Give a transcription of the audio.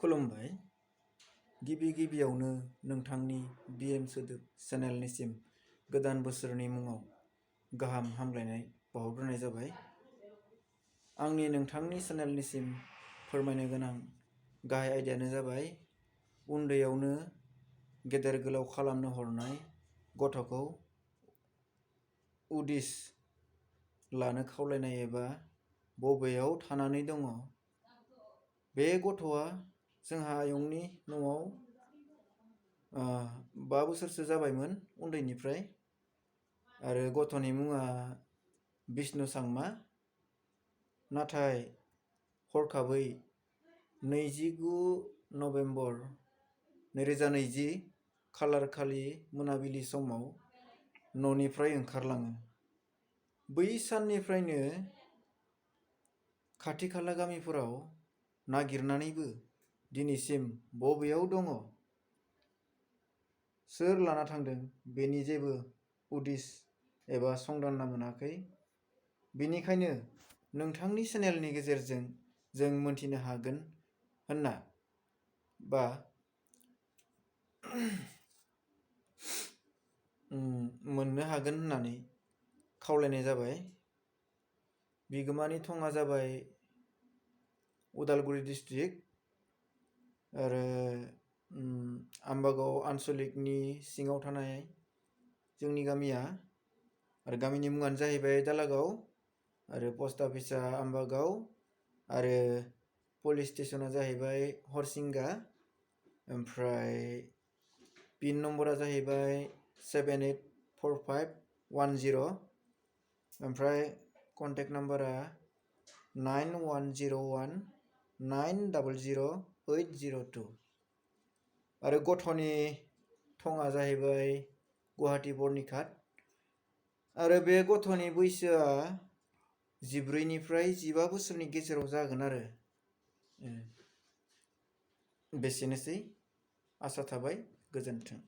खुलुमबाय। गिबियावनो नोंथांनि बिएम सोदोब चेनेलनिसिम गोदान बोसोरनि मुङाव गाहाम हामलायनाय बावहरग्रोनाय जाबाय। आंनि नोंथांनि चेनेलनिसिम फोरमायनो गोनां गाहाय आयदायानो जाबाय उन्दैयावनो गेदेर गोलाव खालामनो हरनाय गथ'खौ उदिस लानो खावलायनाय एबा बबेयाव थानानै दङ। बे गथ'आ जोंहा आयंनि न'आव 5 बोसोरसो जाबायमोन उन्दैनिफ्राय, आरो गथ'नि मुङा बिष्णु सांमा। नाथाय हरखाबै 29 नभेम्बर 2020 खालार खालि मोनाबिलि समाव न'निफ्राय ओंखारलाङो। बै साननिफ्रायनो खाथि खाला गामिफोराव नागिरनानैबो दिनैसिम बबेयाव दङ, सोर लाना थांदों बेनि जेबो उदिस एबा संदानना मोनाखै। बेनिखायनो नोंथांनि चेनेलनि गेजेरजों जों मोनथिनो हागोन होनना बा मोननो हागोन होननानै खावलायनाय जाबाय। बिगोमानि थङा जाबाय उदालगुरि डिस्ट्रिक्ट आरो आम्बागाव आनसलिकनि सिङाव थानाय जोंनि गामिया, आरो गामिनि मुङानो जाहैबाय दालागाव, आरो पस्ट अफिसा आम्बागाव, आरो पुलिस स्टेसना जाहैबाय हरसिंगा, ओमफ्राय पिन नम्बरा जाहैबाय 784510, ओमफ्राय कन्टेक्ट नाम्बारा 9101900802, आरो गथ'नि थङा जाहैबाय गुवाहाटी बरनिघाट, आरो बे गथ'नि बैसोआ 14 निफ्राय 15 बोसोरनि गेजेराव जागोन आरो। बेसेनोसै, आसा थाबाय, गोजोन्थों।